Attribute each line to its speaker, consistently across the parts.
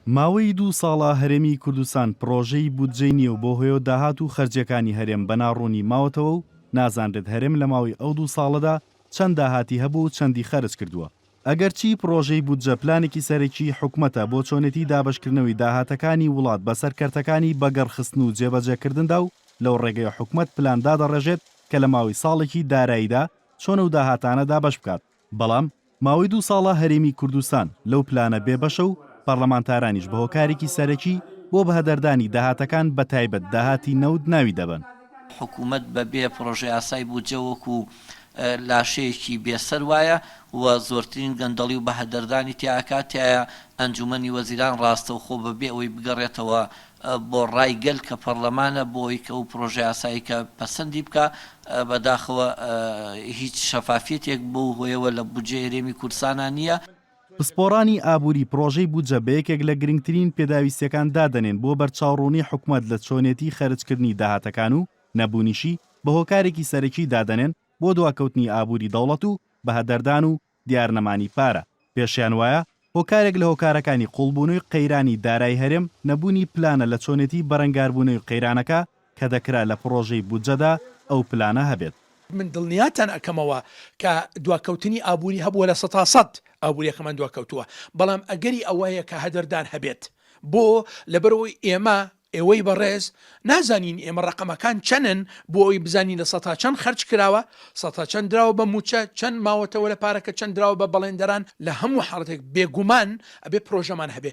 Speaker 1: ماوەی دوو ساڵە هەرێمی کوردستان پڕۆژەی بودجەی نییە و بەو هۆیەوە داهات و خەرجییەکانی هەرێم بە ناڕوونی ماوەتەوە و نازانرێت هەرێم لە ماوەی ئەو دوو ساڵەدا چەند داهاتی هەبوو و چەندی خەرج کردووە. ئەگەرچی پڕۆژەی بودجە پلانێکی سەرەکیی حکومەتە بۆ چۆنێتی دابەشکردنەوەی داهاتەکانی وڵات بەسەر کەرتەکانی بەگەڕخستن و جێبەجێکردندا و لەو ڕێگەیە حکومەت پلان دادەڕێژێت کە لە ماوەی ساڵێکی داراییدا چۆن ئەو داهاتانە دابەش بکات، بەڵام ماوەی دوو ساڵە هەرێمی کوردستان لەو پلانە بێبەشە و پەرلەمانتارانیش بە هۆکارێکی سەرەکی بۆ بەهەدەردانی داهاتەکان بەتایبەت داهاتی نەوت ناوی دەبەن.
Speaker 2: حکومەت بە بێ پڕۆژەیاسای بودجە وەکو لاشەیەکی بێ سەر وایە و زۆرترین گەندەڵی و بەهەدەردانی تیا ئەکات، تیایا ئەنجومەنی وەزیران ڕاستەوخۆ بە بێ ئەوەی بگەڕێتەوە بۆ ڕای گەل کە پەڕلەمانە بۆ ئەوەی کە ئەو پڕۆژەیاسایەی کە پەسەندی بکا، بەداخەوە هیچ شەفافیەتێک بەو هۆیەوە لە بودجەی هەرێمی کوردسانا نییە.
Speaker 1: پسپۆڕانی ئابووری پڕۆژەی بودجە بە یەکێک لە گرنگترین پێداویستییەکان دادەنێن بۆ بەرچاوڕوونی حکومەت لە چۆنێتی خەرجکردنی داهاتەکان و نەبوونیشی بە هۆکارێکی سەرەکی دادەنێن بۆ دواکەوتنی ئابووری دەوڵەت و بەهەدەردان و دیارنەمانی پارە. پێشیان وایە هۆکارێک لە هۆکارەکانی قوڵبوونەوەی قەیرانی دارای هەرێم نەبوونی پلانە لە چۆنێتی بەرەنگاربوونەوەی قەیرانەکە کە دەکرا لە پڕۆژەی بودجەدا ئەو پلانە هەبێت.
Speaker 3: من دڵنیاتان ئەکەمەوە کە دواکەوتنی ئابووری هەبووە 100% ئابووریەکەمان دواکەوتووە، بەڵام ئەگەری ئەوە هەیە کە هەدەردان هەبێت. بۆ؟ لەبەرئەوەی ئێمە، ئێوەی بەڕێز، نازانین ئێمە ڕەقەمەکان چەنن بۆ ئەوەی بزانین لە سەتا چەند خەرج کراوە، سەتا چەند دراوە بە مووچە، چەند ماوەتەوە لە پارەکە، چەند دراوە بە بەڵێندەران، لە هەموو حاڵەتێک بێگومان ئەبێ پرۆژەمان هەبێ.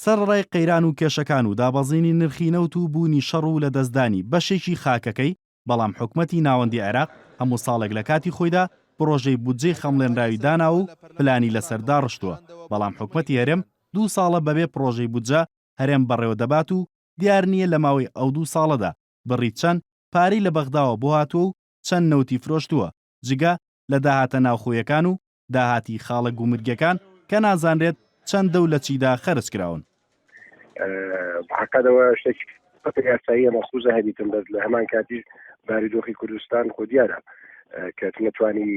Speaker 1: سەرەڕای قەیران و کێشەکان و دابەزینی نرخی نەوت و بوونی شەڕ و لەدەستدانی بەشێکی خاکەکەی، بەڵام حکومەتی ناوەندی عێراق هەموو ساڵێک لە کاتی خۆیدا پڕۆژەی بودجەی خەمڵێنراوی داناوە و پلانی لەسەر داڕشتووە، بەڵام حکومەتی هەرێم دوو ساڵە بەبێ پڕۆژەی بودجە هەرێم بەڕێوەدەبات و دیار نییە لە ماوەی ئەو دوو ساڵەدا بڕی چەند پارەی لە بەغداوە بۆ هاتووە و چەند نەوتی فرۆشتووە، جگە لە داهاتە ناوخۆیەکان و داهاتی خاڵە گومرگیەکان کە نازانرێت چەندە و لە چیدا خەرج کراون.
Speaker 4: بەحەقەت ئەوە شتێکی یاساییە مەخوزە هەبیتن بەس لە هەمان کاتیش بارودۆخی کوردستان خۆ دیارە کە نەتوانی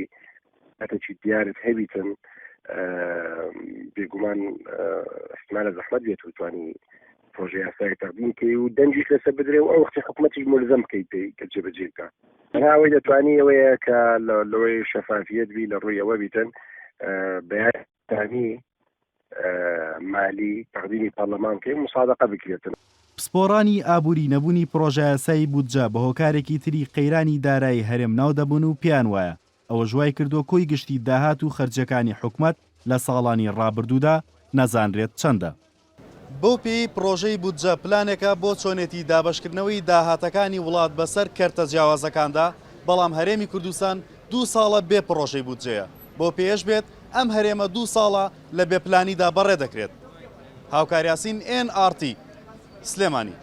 Speaker 4: کاتێکی دیارت هەبیتن بێگومان احتمالە زەحمەت بێت و توانی پرۆژە یاسای تەقدیم کەی و دەنگیش لەسەر بدرێ و ئەو وەختی حکوومەتیش ملزم بکەیت پێی کە جێبەجێ بکە تەنها ئەوەی دەتوانی ئەوەیە کە لەوەی شەفافیەت بی لە ڕووی ئەوە بیتن بەیانی مالی تەقدیمی پەرلەمان بکەین مسادقە بکرێتن.
Speaker 1: پسپۆڕانی ئابووری نەبوونی پڕۆژەیاسای بودجە بە هۆکارێکی تری قەیرانی دارایی هەرێم ناو دەبەن و پێیان وایە ئەوەش وای کردووە کۆی گشتی داهات و خەرجییەکانی حکومەت لە ساڵانی ڕابردوودا نەزانرێت چەندە. بەو پێیەی پڕۆژەی بودجە پلانێکە بۆ چۆنێتی دابەشکردنەوەی داهاتەکانی وڵات بەسەر کەرتە جیاوازەکاندا، بەڵام هەرێمی کوردستان دوو ساڵە بێ پڕۆژەی بودجەیە، بەو پێیەش بێت ئەم هەرێمە دوو ساڵە لە بێ پلانیدا بەڕێدەکرێت. هاوکار یاسین، ئێن ئاڕ تی، سلێمانی.